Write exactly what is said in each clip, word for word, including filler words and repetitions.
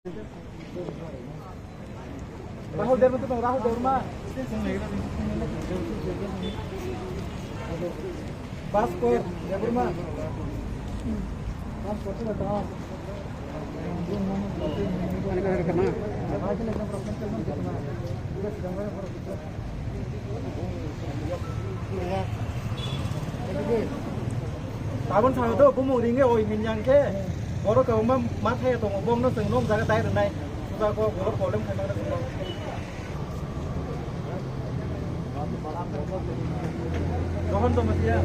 Rahul Debbarma, Rahul Debbarma. Bhaskar Debbarma. Tabon thangwi do bumung ringwi oi hinjang khe borok kwbangma ma thaya tongo, bokno chwng nok jaga dai rwnai. Suda kok borok problem khaimani chwng nok. Rohon Jamatia.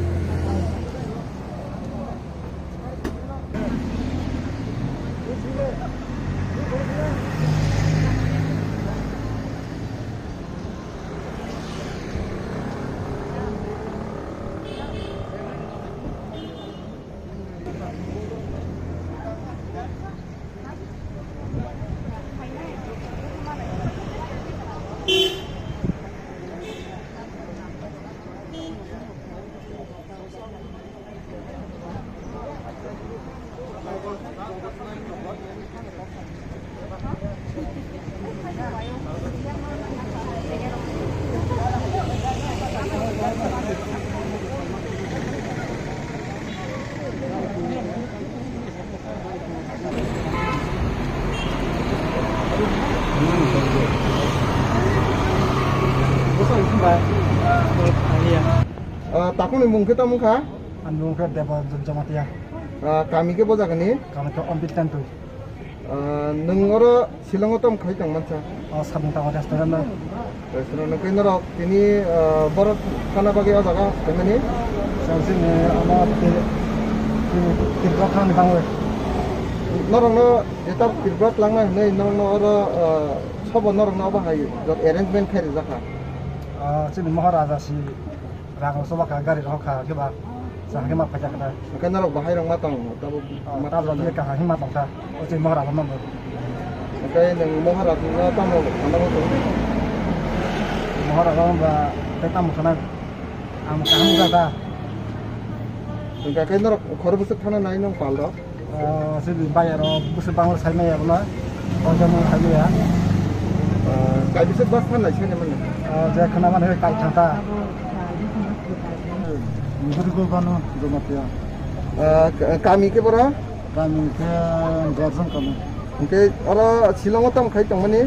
Ah, takungni mung khe tamo wngkha? Ani mung khe Debajot Jamatia. Ah, kami khe bo jagani? Kami khe Ombit Tentwi. Ah, nwng oro Shillong o tamo khai tong mansa? O samung tango restaurant o. Restaurant o khe norok tini, ah, borok thana bagwi o jaga phaimani? Chwng chini omo Tri-, Tri-, Tripura thani bangwi. Norokno jeta Tripura tlangna hinwi norokno oro, ah, sobo norokno obo hai jot arrangement khai rijak kha? Ah, chini Maharaja si rang rok soba kha, gari rok kha, khe ba sa khe ma phaijak kha. Hwnkhe norok bahai rok ma tong, tabuk? Oh, ma tabuk tong. Khe kaham ma tong kha. O chini Maharaja no bo. Hwnkhe nwng Maharaja no tamo thangna bo tong? Maharaja no ba tei tamo thana ang kaham wngkha da. Hwnkhe khe norok khoro bwswk thana nai nong pal rok? Ah, chini bayar o bwswk bangla sai maya bono, koijakno sai maya. Ah, kaibisa bus thanai sani mani? Ah, je khna mani kai thangta. Gurigul bano Jamatia. Ah, ka-, kami khe boro? Kami khe Gorjong kami. Hwnkhe oro Shillong o tamo khai tongmani?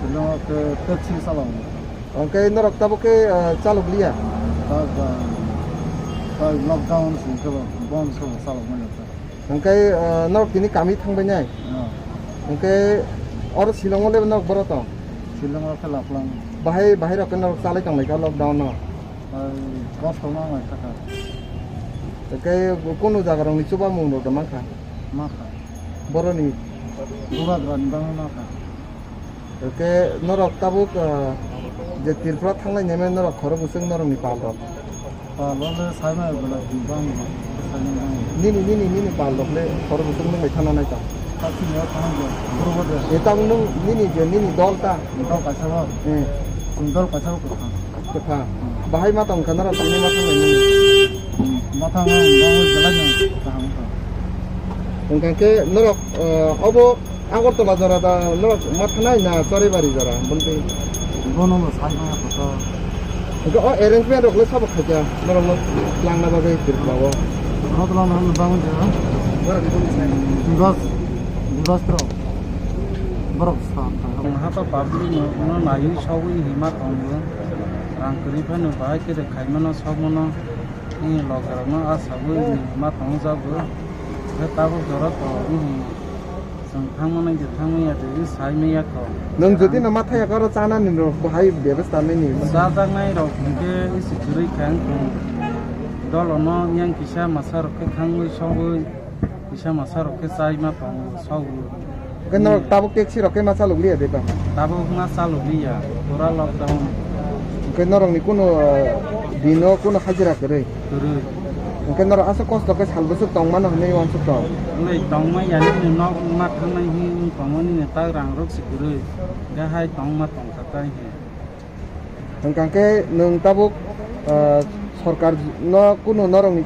Shillong o khe taxi salao. Hwnkhe norok tabuk khe, ah, chalok liya? Ta, ta, ta lockdown sing khe bo, bond se bo chalok manya ta. Hwnkhe, ah, norok tini kami thangbai nai? Ah. Hwnkhe oro Shillong o le norok boro tong? Shillong o khe laplang. Bahai, bahai rok khe norok chalai tong lai kha lockdown no? Ai, kosto ma nai kha kha. Hwnkhe kunu jaga rok ni chuba mung rok da mankha? Mankha. Boroni? Bubagra ni bangwi mankha. Hwnkhe norok tabuk, ah, je Tripura thanglai neme norok khorok bwswk norokni pal rok? Pal rok le sai mai bwlai bang bang sai mai bang. Nini, nini, nini pal rok le khorok bwswk nung bai thangna nai tong? Kachi ni thang je, boro bo de. E tabuk nung nini je, nini dol ta? Dol kaisa bo. Hmm. Chwng dol kaisa bo kwthang. Kwthang. Bahai ma tong kha norok tini ma thanglai nini? Hmm. Ma thang ang bang bwlai no kaham kha. Hwnkhe norok, ah, obo Agartala jora da norok ma thanai na Choribari jora, bonti? Bono no sai maya kho to. Hwnkhe o arrangement rok le sabo khaikha norok no twlangna bagwi Tripura o? Bono twlangna bagwi je. Bibas, Bibas rok. Borok sa kha. Tong ha to public no, no naiwi sogwi hima tongo. Rang kwrwi phano bahai khe de khaimano sogmano. Ni loge rok no asagwi hima tongjago. Khe tabuk jora to, hmm. Chwng thangmani je thangmaya twi sai maya kho. Nwng jodi no ma thaya khe oro chanani rok bahai bebasta nini? Chajaknai rok hinkhe isi kwrwi kha wngkha. Dolo no yang kisa masa rok khe thangwi sogwi, kisa masa rok khe chai ma tongo, sogwi. Hwnkhe norok tabuk taxi rok khe ma chalok liya de ba? Tabuk ma chalok liya, pura lockdown. Hwnkhe norokni kunu, ah, dino kunu hajira kwrwi? Kwrwi. Hwnkhe norok aswk kosto khe sal bwswk tongmano hwnwi uansuk tong? Wngwi tongma ya nini nok wngma thangnai hwnwi wng tongo, nini tak rang rok se kwrwi. Hwnkhe hai tongma tongkha tai hwnwi. Hwnkha khe nwng tabuk, ah, sorkar no kunu norokni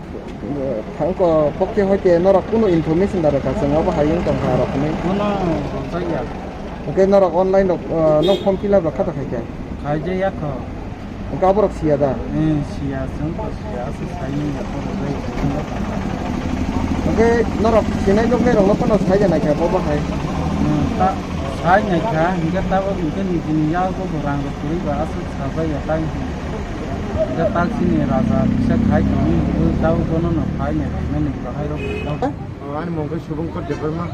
Thangko pokhe hoite norok kunu information da rwkha chwng abo hai wng tongkha rok hinwi. Bono rwjakya. Hwnkhe norok online rok, ah, no form fill up rok kha ta khaikha? Khaijak yakho. Hwnkhe aborok siya da? Eh, siya, chwng to siya, aswk saimanya borok bai chwng no tongkha. Hwnkhe norok sinai nuknai rokno phano sai da naikha bo bahai? Hmm, ta-, sai naikha, hwnkhe tabok hwnkhe nijini yago bo rang rok kwrwi ba aswk sajak ya tai hwn. Hwnkhe tak chini raja kisa khai tongwi hwnwi tabok bono no phai nai phaimani bahai rok. Oh, ani mung khe Subhankar Debbarma.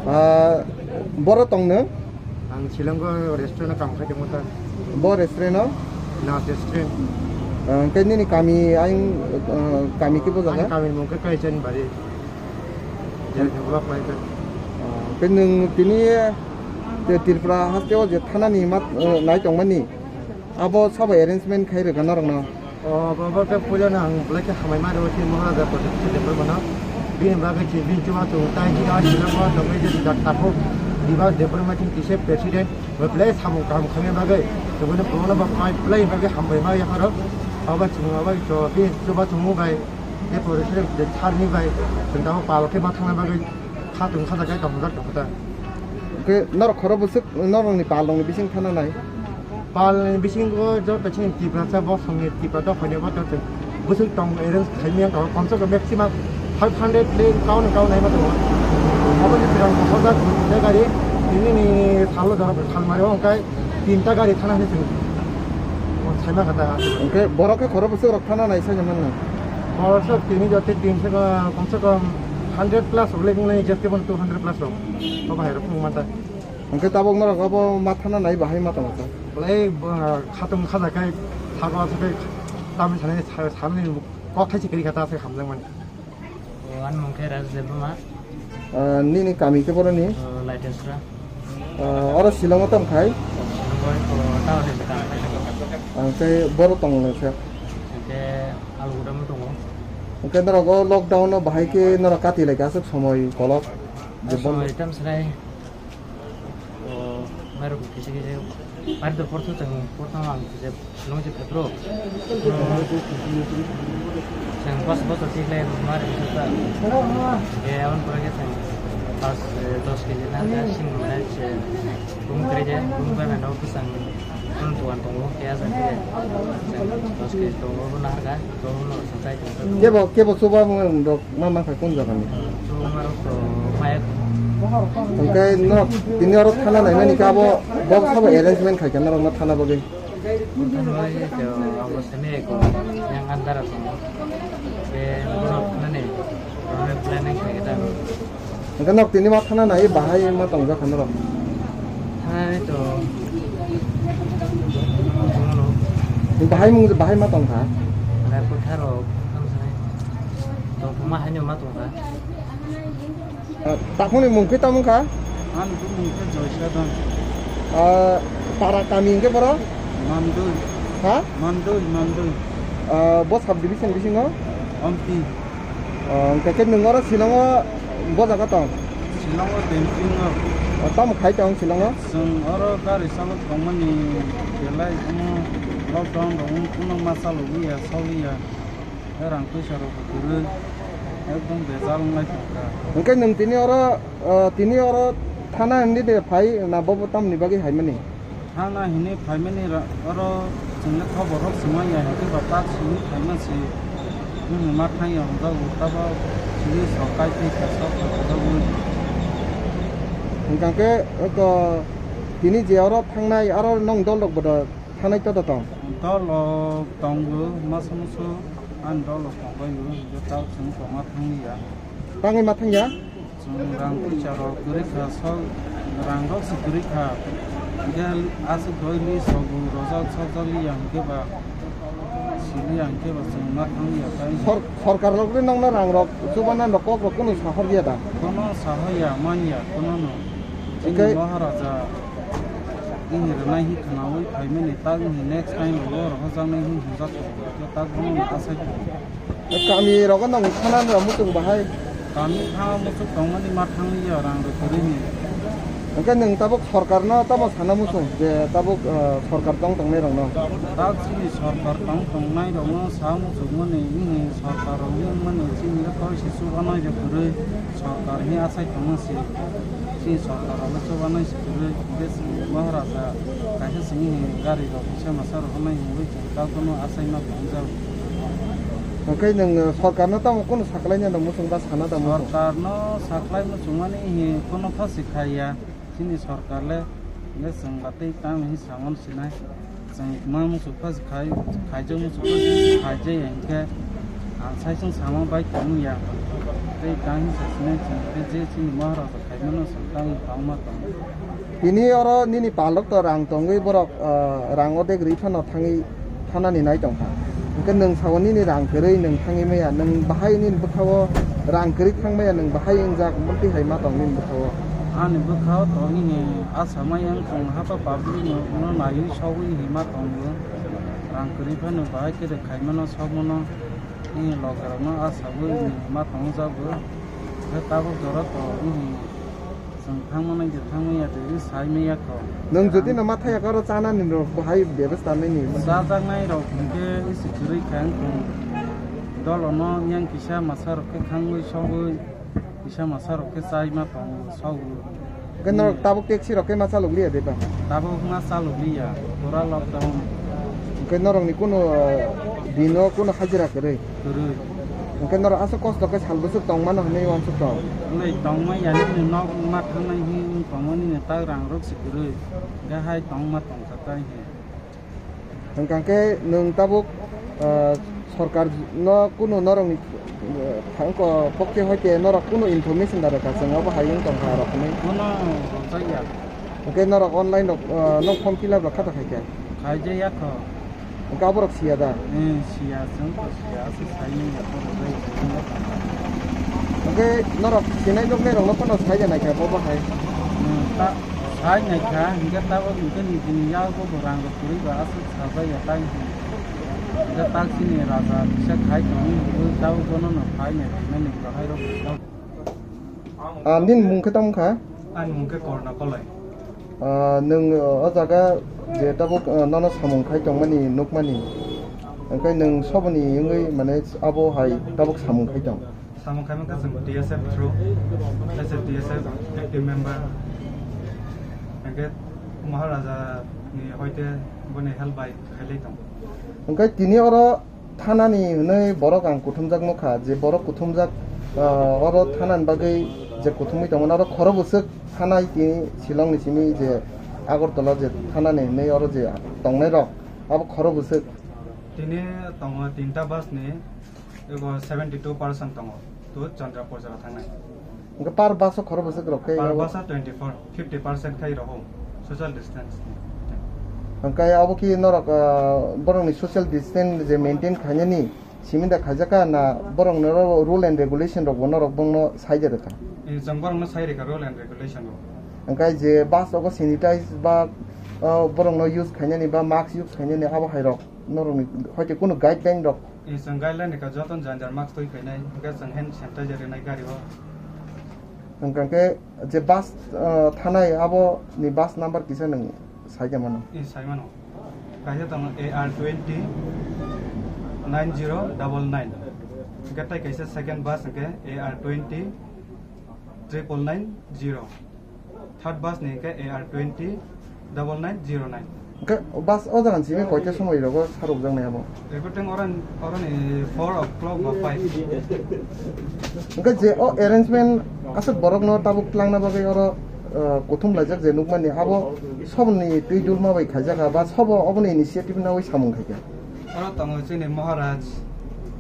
Ah, boro tongno? Ang Shillongo restaurant kam khai tongmo ta. Bo restaurant o? Nas restaurant. Ah, hwnkhe nini kami ayang, ah, kami khe bo jaga? Ani kami mung khe Kaichanbari. Jai Develop Life. Ah, hwnkhe nwng tini, eh, Tripura haste o je thanani mat, eh, nai tongmani? Abo sabo arrangement khai rwkha norokno? O, bo, bo khe puilano ang belai khe hambai ma rwo khe Maharaja Pradyut Kishore Debbarmano. Bini bagwi khe bini chubachu tai khe a Shillongo tongwi je jak takhuk Bibas Debbarma khe kisa president, bo belai samung kaham khaina bagwi. Toboni kwbangma ba phai belai bagwi hambai ma yapharo. Abo chwng abo to bini chubachu bai je president je tharni bai chwng tabuk pal khe ma thangna bagwi khatung khajakhe kaham jak tongkha ta. Hwnkhe norok khoro bwswk norokni pal rokni bising thana nai? Palni bisingo joto chini Tiprasa bosongni Tipra dophani bo joto bwswk tong arrange khaimya tongo, komse kom maximum five hundred le kauni kauni naima tongo. Aboni swkang kok hojak dui tinta gari, tinini salo jora salmari o hwnkhe tinta gari thana hinwi chwng saima kha ta. Hwnkhe borok khe khoro bwswk rok thana nai sanya manna? Borok sok tini joto tinso, komse kom hundred plus rok le wngnai, jeske bon two hundred plus rok. Bo bahai rok phunuk manta. Hwnkhe tabuk norok abo ma thana nai bahai ma tongsa? Belai, bo, khatung khaja khe thago aswk khe tamni sanani sa-, sanani kok thaisi kwrwi kha ta aswk hamjakmani. O, ani mung khe Rajesh Debbarma. Ah, nini kami khe boroni? O, Laitesra. Ah, oro Shillongo tong khai? Shillongo, o, town ni bwkang. Ah, tei boro tong nai khe? Hwnkhe Aluguda mo tongo. Hwnkhe norok o lockdown no bahai khe norok kati lai kha aswk somoi kolok? Je Aswk bondo. Somoi tam swnai. O, mairok kisa kisa, pari to portho chwng, portho ang kisa nung si phaipro. Chwng bos bos thik lai ma ri sa ta. Ke aboni pore ke chwng pas, eh, dos kg na, na sing na se bung kre je, bung bai no bwsang, bung tuan tongo, ke asa ke chwng dos kg tongo, bo na harga, tongo no sa chai tongo. Kebo, kebo chuba mung rok ma ma khai kun jaga ni? Chuba ma rok to maya. Hwnkhe norok tini oro thana naimani khe abo, bo sabo arrangement khai kha norok no thana bagwi? Thana bagwi to abo simi ko yang andar tongo. Ke norok nani, norok planning khai kha ta. Hwnkhe nok tini ma thana nai bahai ma tong jakha norok? Thana nai to. Bahai mung bahai ma tong kha? Airport tharo, thang sanai. To ma haino ma tong kha. Ah, takhuni mung khe tamo kha? Ani mung khe Joy Sadhan. Ah, para kami hwnkhe boro? Mandui. Ha? Mandui, Mandui. Ah, bo sub division bisingo? Ompi. O, hwnkhe khe nwng oro Shillongo bo jaga tong? Shillongo camping o. O, tamo khai tong Shillongo? Chwng oro gari chalok tongmani belai omo lockdown rok wng, kuno ma chalogwi ya, sogwi ya. Tei rang puisa rok bo kwrwi, ekdom bejal wnglai tongkha. Hwnkhe nwng tini oro, o, tini oro thana hwnwi de phai na bo, bo tamoni bagwi haimani? Thana hwnwi phaimani ra-, oro chwngno khobor rok swmanya, hwnkhe ba tak simi phaima se, nwng ma thangya hwnjago, tabo simi sok kai thai kha, sok rok rwjagwi. Hwnkhe eko tini je oro thangnai, aro nwng dol rok bodo thanai to tong? Dol rok tongo, masa musu ani dol rok tongbaio, hwnkhe tak chwng tongma thangliya. Tangwi ma thangya? Chwng rang puisa rok kwrwi kha, sok, rang rok se kwrwi kha. Hwnkhe aswk doi list rok bo rojak, sokjak liya hwnkhe ba, si liya hwnkhe ba chwng ma thang liya tai. Sor-, sorkar rok le nokno rang rok chubanani rok kok rok kunu sahor ya da? Kono sahor ya, man ya, kono no. Chini Hwnkhe Maharaja ini rwnai hi khwnaui phaimani, tak ini next time rok o rohorjaknai hi hwnjak tongo, tak bono asai tongo. Kami rogo nang thana no muchung bahai. Kami thana muchung tongmani ma thangli ya rang rw kwrwi ni. Hwnkhe nwng tabuk sorkarno tamo sana muchung je tabuk, ah, sorkar tong tongnai rokno? Tak chini sorkar tong tongnai rokno sa muchungmani, ini sorkar rok wngmani chini le koi se chubanai rok kwrwi sorkar ni achai tongma se. Chini sorkar rok le chubanai se kwrwi, hwnkhe chwng Maharaja kaisa chini gari rok kisa masa rok wngnai hwnwi chwng tak bono achai ma tongjago. Hwnkhe nwng sorkarno tamo kunu saklaina no muchung ba sana da muchung? Sorkarno saklai muchungmani hi kono pha se khaiya. Chini sorkar le, le chwng ba tei tamo hinwi samano sinai. Chwng ma muchuk pha khai, khaijak muchuk pha khaijaya hinkhe ang sai chwng sama bai tongya. Tei tamo hinsa sinai chwng khe je chini Maharaja khaimano chwng tamo tongma tong. Tini oro nini palok to rang tongwi borok, ah, rang odek ri phano thangwi thanani nai tongkha. Hwnkhe nwng sao nini rang kwrwi nwng thangwi maya, nwng bahai nini bwkhao rang kwrwi thang maya, nwng bahai wngjak muntwi hai ma tong nini bwkhao? Ani bwkhao to nini asa maya wng tong, hapa public no, no naiwi sogwi hinwi ma tongo. Rang kwrwi phano bahai khe de khaimano sogmano nini logerokno asawi hinwi ma tongjago. Khe tabuk jora to nini Chwng thangmani je thangmaya twi sai maya kho. Nwng jodi no ma thaya khe oro chanani rok bahai bebasta nini. Chajaknai rok hinkhe isi kwrwi kha wngkha. Dolono yang kisa masa rok khe khangwi sogwi, kisa masa rok khe chai ma tongo, sogo. Hwnkhe norok tabuk taxi rok khe ma chalok liya de ba? Tabuk ma chalok liya, pura lockdown. Hwnkhe norokni kunu, ah, dino kunu hajira kwrwi? Kwrwi. Hwnkhe norok aswk kosto khe sal bwswk tong mano hwnwi uansuk tong? Wngwi tongma ya nini nok wngma thangnai hwnwi wng tongmani ni tak rang rok se kwrwi. Hwnkhe hai tongma tongkha tai he. Hwnkha khe nwng tabuk, ah, sorkar no kunu norokni, ah, thang ko pokhe hoite norok kunu information da rwkha chwng abo hai wng tongkha rok hwnwi? Bono rwjakya. Hwnkhe norok online rok, ah, no form fill up rok kha ta khaikha? Khaijaya kho. Hwnkhe aborok siya da? Eh, siya, chwng to siya, aswk saimanya borok bai saimanya. Hwnkhe norok sinai nuknai rokno phano saida naikha bo bahai? Hmm, ta-, sai naikha, hinkhe tabuk hinkhe nijini yago bo rang rok kwrwi ba aswk sajaya tai hinwi. Hinkhe tak chini raja kisa khai tongwi hinwi tabuk bono no phai naikha nini bahai rok. Ah, nini mung khe tamo wngkha? Ani mung khe Korna Koloi. Ah, nwng, ah, o jaga je tabuk, ah, nono samung khai tongmani nukmani, hwnkhe nwng soboni wngwi mane abo hai tabuk samung khai tong? Samung khai mankha chwng T S F through, S F T S F active member, hwnkhe Maharaja ni hoite boni help bai khailai tong. Hwnkhe tini oro thanani hwnwi borok ang kuthumjak nukha, je borok kuthumjak, ah, oro thanani bagwi je kuthumwi tongmani, oro khoro bwswk thanai tini Shillong ni simi je Agartala je thanani hwnwi oro je tongnai rok, abo khoro bwswk? Tini tongo tinta bus ni, ego seventy two percent tongo, to Chandrapur jora thangnai. Hwnkhe per bus o khoro bwswk rok khe Per abo? Bus o twenty four, fifty percent khai rohor, social distance. Hwnkhe abo khe norok, ah, borokni social distance je maintain khainani simi da khaijak kha na borokni oro rule and regulation rok bo norok bongno sai de rwkha? Eh, chwng borokno sai rwkha rule and regulation rok. Hwnkhe je bus rogo sanitize ba, ah, borokno use khainani ba mask use khainani abo hai rok norokni hoite kunu guideline rok? Eh, chwng guideline rwkha jotono jan jan mask twi phainai, hwnkhe chwng hand sanitizer rwnai gari o. Hwnkhe je bus, ah, thanai abo ni bus number kisa nwng sai de mano? Eh, sai mano. Kaisa tongo A R twenty nine zero double nine. Hwnkhe tai kaisa second bus hwnkhe A R twenty triple nine zero. Third bus ni hwnkhe A R twenty double nine zero nine. Hwnkhe bus o jaga ni simi koita somoi rogo sarukjaknai abo? Everything oro, oroni four o'clock ba five. Hwnkhe je o arrangement aswk borokno tabuk twlangna bagwi oro, ah, kuthum laijak je nukmani, abo soboni twi dulma bai khaijak ba sobo oboni initiative nawi samung khaikha? Oro tongo chini Maharaj,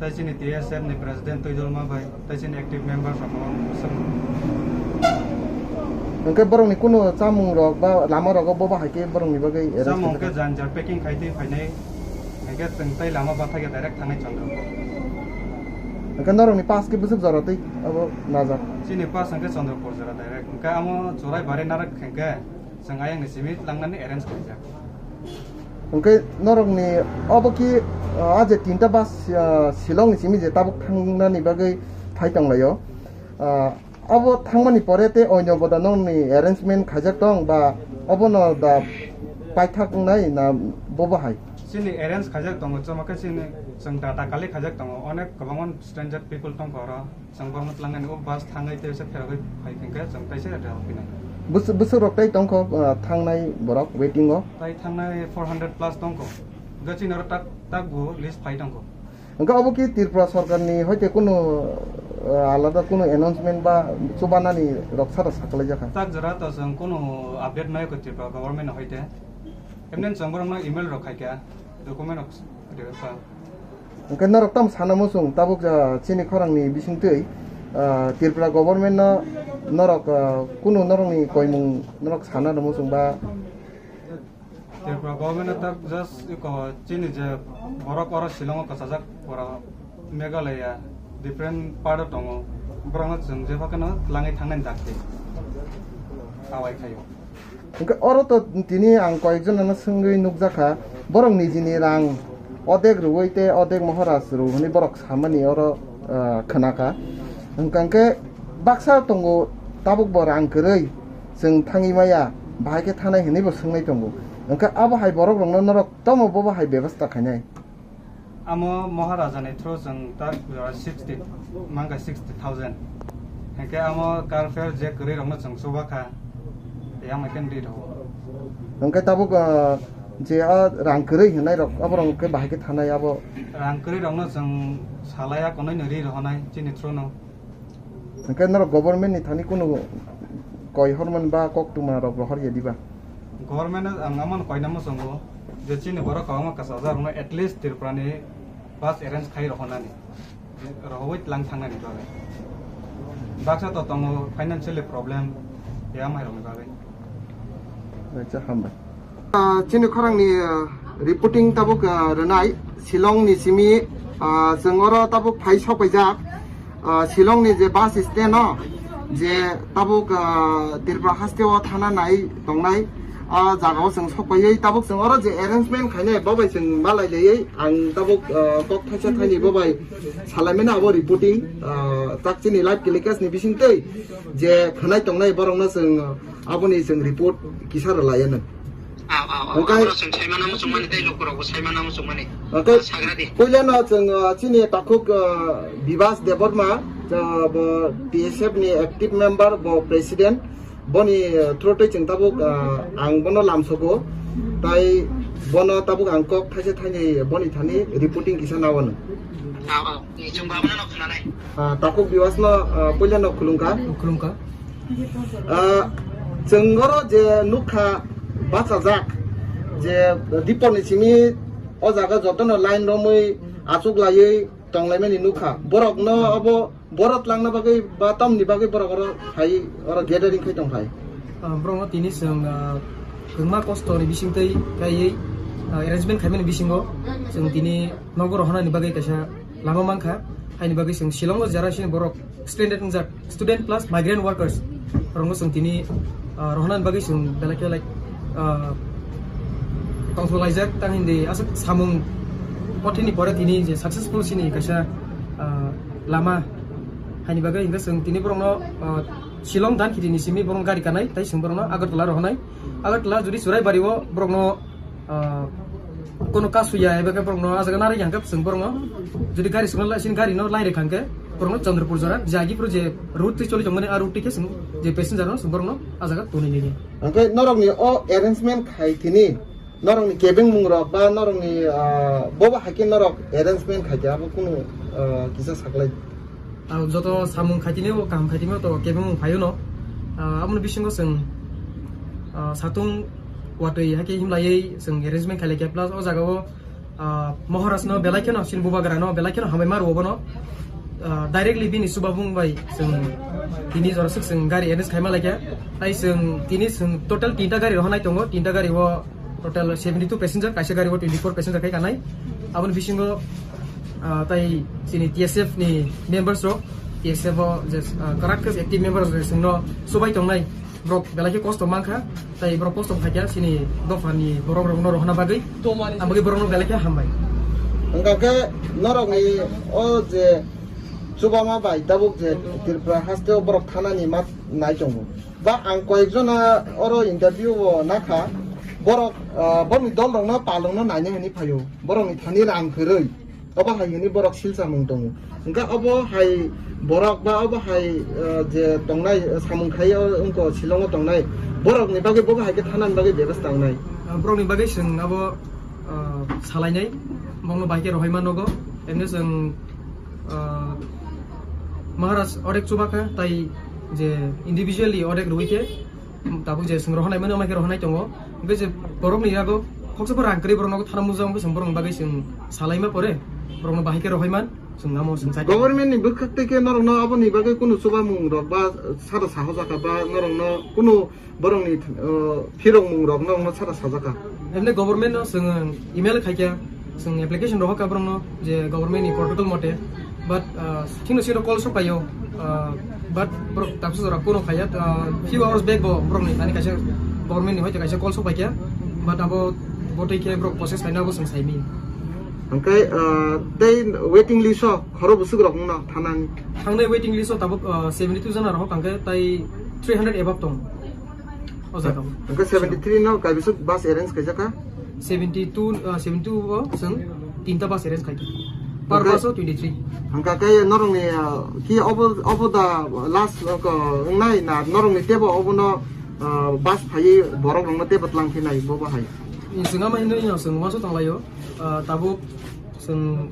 tei chini T S F ni President Twijolma bai, tei chini active member rok tongo. Hwnkhe borokni kunu chamung rok ba lama rogo bo bahai khe borokni bagwi arrange Chamung khaijak? Khe jang jang packing khai twi phainai, hwnkhe chwng tei lama bathai khe direct thangnai Chandrapur. Hwnkhe norokni pass khe bwswk jora twi abo najak? Chini pass hwnkhe Chandrapur jora direct, hwnkhe amo Chorai Bari narak hwnkhe Chwng ayang ni simi langnani arrange khaijak. Hwnkhe norokni obo ki, ah, a je tinta bus, ah, Shillong ni simi je tabuk thangnani bagwi phai tonglaio. Ah, Abo thangmani pore tei oino boda nokni arrangement khaijak tong ba obono da paithak wngnai na bobo hai? Chini arrange khaijak tongo, chwma khe chini chwng data collect khaijak tongo, onek kwbangma stranger people tongkha oro, chwng bangma twlangnani o bus thangwi tei se pherogwi phai thangkhe chwng tei se rehor phinai. Bwswk, bwswk rok tei tongkho, ah, thangnai borok waiting o? Tai thangnai four hundred plus tongkho, hwnkhe chini oro tak, tak bo list phai tongkho. Hwnkhe obo ki Tripura sorkarni hoite kunu, ah, alada kunu announcement ba chubanani rok sara saklaijakha? Tak jora to chwng kunu update naikho Tripura government hoite. Emni chwng borokno email rok khaikha, document rok rwkha. Hwnkhe norok tamo sana muchung tabuk, ah, chini khorangni bisingtwi, ah, Tripura government no norok, ah, kunu norokni koimung norok sana rw muchung ba? Tripura government no tak just iko chini je borok oro Shillong o kwchajak pura Meghalaya different part o tongo, borokno chwng jephakeno twlangwi thangnani dakti awai khaio. Hwnkhe oro to tini ang koyekjon no swngwi nukjakha, borok nijini rang odek rwui tei odek Maharaj rw hwnwi borok samani oro, ah, khwnakha. Hwnkhe baksa tongo tabukbo rang kwrwi chwng thangwi maya, bahai khe thanai hwnwibo swngwi tongo. Hwnkhe abo hai borok rokno norok tamo bobo hai bebasta khainai? Amo Maharajani through chwng tak jora sixty, mangkha sixty thousand. Hwnkhe amo car fare je kwrwi rokno chwng chubakha, tei amo khe nri rw. Hwnkhe tabuk, ah, je a rang kwrwi hwnai rok, abo rok khe bahai khe thanai abo? Rang kwrwi rokno chwng salai a konwi no ri rohonai chini through no. Hwnkhe norok government ni thani kunu koi hormani ba koktwma rok rohor ya diba? Government no ang amon koina muchungo je chini borok kwbangma kwchajak rokno at least Tripura ni bus arrange khai rohornani, rohorwi tlang thangnani bagwi. Baksa to tongo financially problem, ya mai rokni bagwi. Acha, hambai. Ah, chini khorangni, ah, reporting tabuk, ah, rwnai Shillong ni simi, ah, chwng oro tabuk phai sokpaijak, ah, Shillong ni je bus stand o je tabuk, ah, Tripura haste o thana nai tongnai, ah, jaga o chwng sokpaiwi tabuk chwng oro je arrangement khainai bobai chwng malai laiwi ang tabuk, ah, kok thaisa thaini bobai salaimani abo reporting, ah, tak chini live telecast ni bisingtwi je khwnai tongnai borokno chwng, ah, Aboni chwng report kisa rwlaiya nw. Aw, aw, aw. Okai. Aborok chwng saimano muchungmani tei lukurokbo saimano muchungmani. Okai. Sagradi. Puilano chwng, uh, chini takhuk, uh, Bibas Debbarma, uh, bo T S F ni active member, bo president, boni, uh, through tei chwng tabuk, uh, ang bono lamsogo. Tai bono tabuk ang kok thaisa thaini boni thani reporting kisa naono. Aw, aw. Chwng bo abono khwnanai. Ah, takhuk Bibas no, ah, puila no khulumkha. Khulumkha. Ah, chwng oro je nukha bachajak je dipor ni simi o jaga jotono line romwi achuk laiwi tonglaimani nukha. Borok no abo borok langna bagwi ba tamni bagwi borok oro hai oro gathering khai tongkhai. Ah, borok no tini chwng, ah, kwbangma kosto ni bisingtwi kaiwi, ah, arrangement khaimani bisingo chwng tini nogo rohornani bagwi kaisa lama mankha, haini bagwi chwng Shillong o jera sini borok stranded wngjak, student plus migrant workers, borokno chwng tini, ah, rohornani bagwi chwng belai khe, like, ah, tongthok laijak, tang hindi aswk samung kothini pore tini je successful sini kaisa, ah, lama, haini bagwi hwnkhe chwng tini borokno, ah, Shillong dan khitini simi borokno gari kanai, tai chwng borokno Agartala rohornai. Agartala jodi Churaibari o borokno, ah, kono kasu ya, ebe khe borokno ah jaga narwk yang khe chwng borokno jodi gari swngo lai, sini gari no lai rwkha hwnkhe borokno Chandrapur jora jagi phuru je route twi choli tongmani a route twi khe chwng je passenger no chwng borokno ah jaga tonwi nini. Hwnkhe norokni o arrangement khai thini norokni kebeng mung rok ba norokni, ah, bobo hai khe norok arrangement khai khe abo kunu, ah, kisa saklai. Ah, joto samung khaitini o kaham khaitini o to kebeng mung phaio no. Ah, aboni bisingo chwng, ah, satung watwi hakhe himlaiwi chwng arrangement khailai khe plus o jaga o, ah, Maharaj no belai kheno chini bubagra no belai kheno hambai ma rwo bono. Ah, directly bini subabung bai chwng tini joraswk chwng gari arrange khaima lai khe. Tai chwng tini chwng total tinta gari rohornai tongo, tinta gari o total seventy two passenger, kaisa gari o twenty four passenger khai kanai. Aboni bisingo, ah, tai chini T S F ni members rok, T S F o je, ah, kwrak khe active members rok chwngno subai tongnai, borok belai khe kosto mankha, tai borok kosto khaikha chini dophani borok rokno rohorna bagwi, ang bagwi borokno belai khe hambai. Hwnkha khe norokni o je Chubama bai tabuk je Tripura haste o borok thanani ma nai tongo. Ba ang koyek jona oro interview o nakha, borok, ah, borokni dol rokno palongno naina hwnwi phaio, borokni thani rang kwrwi, obo hai hwnwi borok silchamung tongo. Hwnkhe obo hai borok ba obo hai, ah, je tongnai, ah, samung khai o wngkha Shillong o tongnai borokni bagwi bobo hai khe thanani bagwi bebasta wngnai. Ah, borokni bagwi chwng abo, ah, salainai, bongno bai khe rohorma nogo, emni chwng, ah, Maharaj odek chubakha, tai je individually odek rwui khe, tabuk je chwng rohornai mani, omo khe rohornai tongo. Hwnkhe je borokni yago khoksa pho rang kwrwi borokno thanam mujak, hwnkhe chwng borokni bagwi chwng salaima pore, borokno bahai khe rohorman, chwng amo chwng chai. Government ni bwkhak tei khe norokno aboni bagwi kunu chubamung rok ba sara sahojaka ba norokno kunu borokni, uh, phirokmung rok norokno sara sajaka. Emne government no chwng email khaikha, chwng application rohorkha borokno je government ni protocol mote, but, uh, thikno siro call sok paio, uh, but borok tabsa jora kuno khaiya, uh, few hours back bo borokni thani kaisa government ni hoite kaisa call sok paikha, but abo botwi khe borok process khaina abo chwng saimi. Hwnkhe, uh, tei waiting list o khoro bwswk rok wngno thanani? Thangnai waiting list o tabuk, uh, seventy two jona rok hwnkhe tei three hundred above tong. O jaga o. Hwnkhe seventy three no kaibisa bus arrange khaijak kha? Seventy two, uh, seventy two o chwng tinta bus arrange khaikha. Per bus o twenty three. Hwnkhe khe norokni, uh, ki obo, obo da last, uh, wngnai na norokni tebo obono, uh, bus phaiwi borok rokno tebo tlang khe nai bobo hai? Chwng ama hinwi chwng uansuk tanglaio, uh, tabuk chwng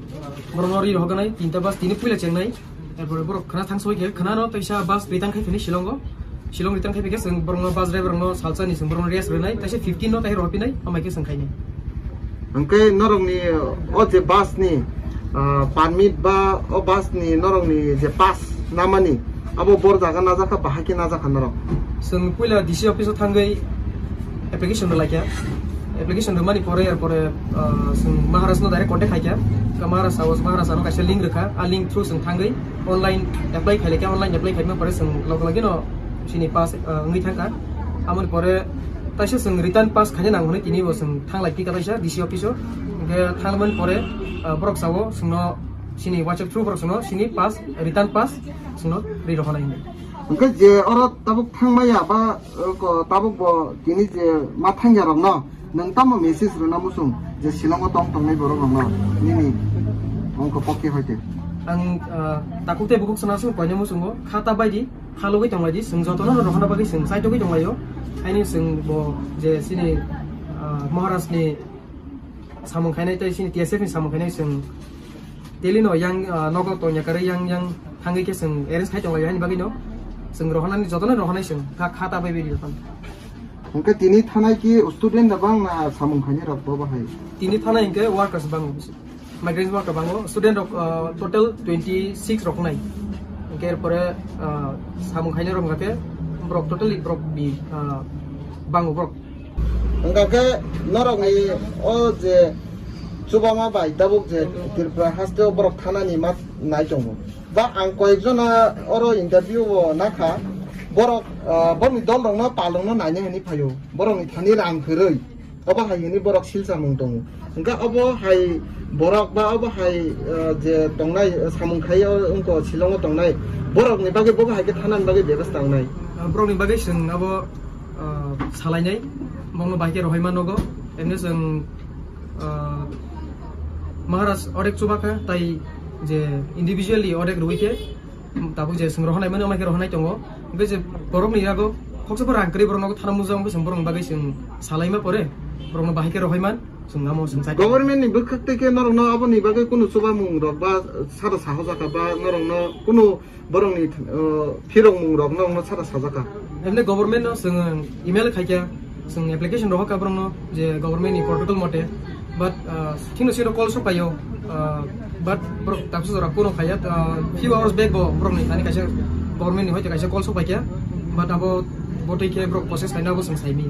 borokno ri rohornai tinta bus tini puila chengnai. Erpore borok khwna thang soi khe khwna no teisa bus return khai phini Shillong o. Shillong return khai phikhe chwng borokno bus driver rokno salsa ni chwng borokno rest rwnai, teisa fifteen no tai rohor pinai, amai khe chwng khainai. Hwnkhe norokni o je bus ni, ah, permit ba o bus ni norokni je pass namani abo bor jaga najak kha, bahai khe najak kha norok? Chwng puila D C office o thangwi application rwlaikha. Application rwmani pore, erpore, ah, chwng Maharaj no direct contact khaikha. Ka Maharaj o, Maharaj ano kaisa link rwkha. A link through chwng thangwi online apply khailaikha. Online apply khaima pore chwng log logino chini pass, ah, wngwi thangkha. Amoni pore taisa chwng return pass khaina nango hwnwi tini bo chwng thanglai tikha taisa D C office o. Hwnkhe thangmani pore, ah, borok sao chwngno chini WhatsApp through borok chwngno chini pass, return pass chwngno ri rohornai hwnwi. Hwnkhe je oro tabuk thangmaya ba, uh, ko tabuk bo tini je ma thangya rokno nwng tamo message rwna muchung je Shillong o tong tongnai borok rokno nini ongko pokhe hoite? Ang, uh, takhuk tei bukhuk sana sung koina muchungo kha ta baidi, kha logwi tonglaidi, chwng jotono no rohorna bagwi chwng chaitogwi tonglaio. Haini chwng bo je chini, uh, Maharaj ni samung khainai tei chini T S F ni samung khainai chwng daily no yang, ah, nogo tongya kwrwi yang yang thangwi khe chwng arrange khai tonglaio, haini bagwi no chwng rohornani jotono rohornai chwng kha, kha ta bai bai ri jotono. Hwnkhe tini thanai ki student da bang na samung khainai rok bo bahai? Tini thanai hwnkhe workers bango, migrant worker bango, student rok, ah, total twenty six rok nai. Hwnkhe erpore, ah, samung khainai rok hwnkhe borok totally borok bi, ah, bango borok. Wngkha khe norokni o je chubama bai tabuk je Tripura haste o borok thanani ma nai tongo. Ba ang koyek jona oro interview o nakha, borok, ah, borokni dol rokno palongno naina hwnwi phaio, borokni thani rang kwrwi, obo hai hwnwi borok silchamung tongo. Hwnkhe obo hai borok ba obo hai, ah, je tongnai, samung khai o wngkha Shillong o tongnai, borokni bagwi bobo hai khe thanani bagwi bebasta wngnai. Ah, borokni bagwi chwng abo ah, salainai, bongno bai khe rohorma nogo. Emne chwng, ah, Maharaj odek chubakha, tai je individually odek rwui khe, tabuk je chwng rohornai mani, omo khe rohornai tongo. Hwnkhe je borokni yago khoksa pho rang kwrwi borokno thanam mujak, hwnkhe chwng borokni bagwi chwng salaima pore, borokno bahai khe rohorman, chwng amo chwng chai. Government ni bwkhak tei khe norokno aboni bagwi kunu chubamung rok ba sara sahojaka ba norokno kunu borokni, uh, phirokmung rok norokno sara sajaka. Emne government no chwng email khaikha, chwng application rohorkha borokno je government ni protocol mote, but, uh, thikno siro call sok paio, uh, but borok tabsa jora kuno khaiya, uh, few hours back bo borokni thani kaisa government ni hoite kaisa call sok paikha, but abo botwi khe borok process khaina abo chwng saimi.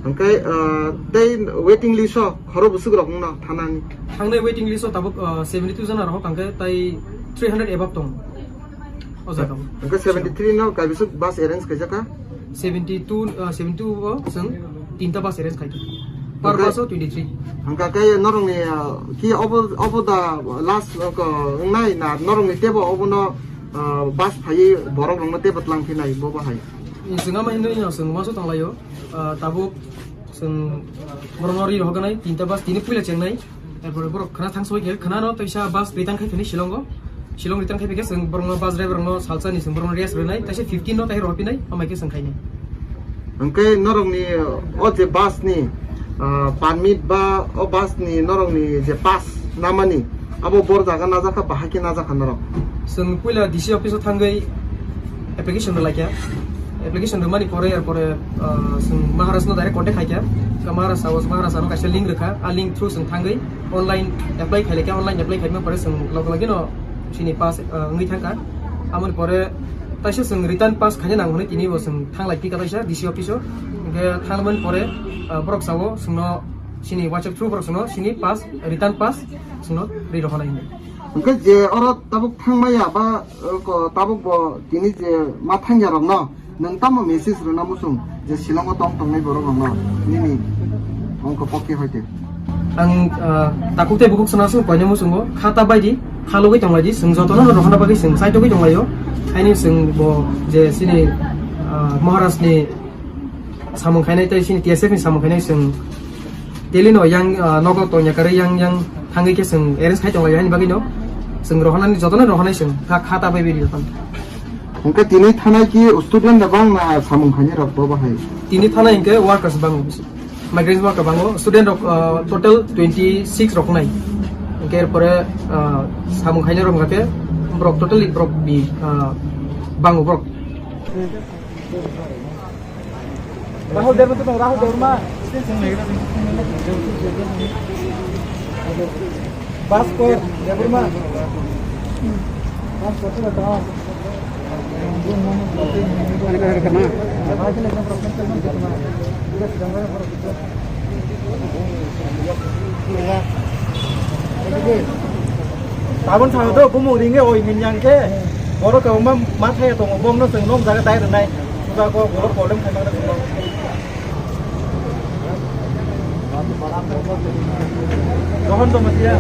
Hwnkhe, uh, tei waiting list o khoro bwswk rok wngno thanani? Thangnai waiting list o tabuk, uh, seventy two jona rok hwnkhe tei three hundred above tong. O jaga o. Hwnkhe seventy three no kaibisa bus arrange khaijak kha? Seventy two, ah, seventy two o chwng tinta bus arrange khaikha. Per bus o twenty three. Hwnkha khe norokni, ah, ki obo, obo da last, ah, ko wngnai na norokni tebo obono, ah, bus phaiwi borok rokno tebo tlang phinai bo bahai? Chwng ama hinwi no chwng uansuk tonglaio. Ah, tabuk chwng borokno ri rohornai tinta bus tini puila chengnai. Erpore borok khna thang soi khe khna no teisa bus return khai phini Shillong o. Shillong return khai phikhe chwng borokno bus driver rokno salsa ni chwng borokno rest rwnai, teisa fifteen no tai rohorphinai, amai khe chwng khainai. Hwnkhe norokni o je bus ni, ah, permit ba o bus ni norokni je pass namani abo bor jaga najak kha, bahai khe najak kha norok? Chwng puila D C office o thangwi application rwlaikha. Application rwmani pore, erpore, ah, chwng Maharaj no direct contact khaikha. Ka Maharaj sao, Maharaj ano kaisa link rwkha. A link through chwng thangwi online apply khailaikha. Online apply khaimani pore chwng log logino chini pass, ah, wngwi thangkha. Amoni pore taisa chwng return pass khaina nango hwnwi tini bo chwng thanglai pika taisa D C office o. Hwnkhe thangmani pore, ah, borok sao chwngno chini WhatsApp through borok chwngno chini pass, return pass chwngno ri rohornai hwnwi. Hwnkhe je oro tabuk thangmaya ba, uh, ko tabuk bo tini je ma thangya rokno nwng tamo message rwna muchung je Shillong o tong tongnai borok rokno nini ongko pokhe hoite? Ang, ah, takhuk tei bukhuk sona sung koine muchungo, kha ta baidi, kha logwi tonglaidi, chwng jotono no rohorna bagwi chwng chaitogwi tonglaio. Haini chwng bo je chini, ah, Maharaj ni samung khainai tei chini T S F ni samung khainai chwng daily no yang, ah, nogo tongya kwrwi yang yang thangwi khe chwng arrange khai tonglaio, haini bagwi no chwng rohornani jotono rohornai chwng kha, kha ta bai bai ri rohornai. Hwnkhe tini thanai ki student rok bang na samung khainai rok bo bahai? Tini thanai hwnkhe workers bango bisi. Migrant worker bango, student rok, ah, total twenty six rok nai. Hwnkhe erpore, ah, samung khainai rok hwnkhe borok totally borok bi, ah, bango borok. Rahul Debbarma tu, Rahul Debbarma. Bas kor, Debbarma. Bas kor tu, Tabon sao do, bumung ringe oi minyang khe. Borok kwbangma ma thaya tongo, bomno chwng nok jaga dai rwnai. Suda kok borok problem khaima rw chwng. Rohon tongma siya.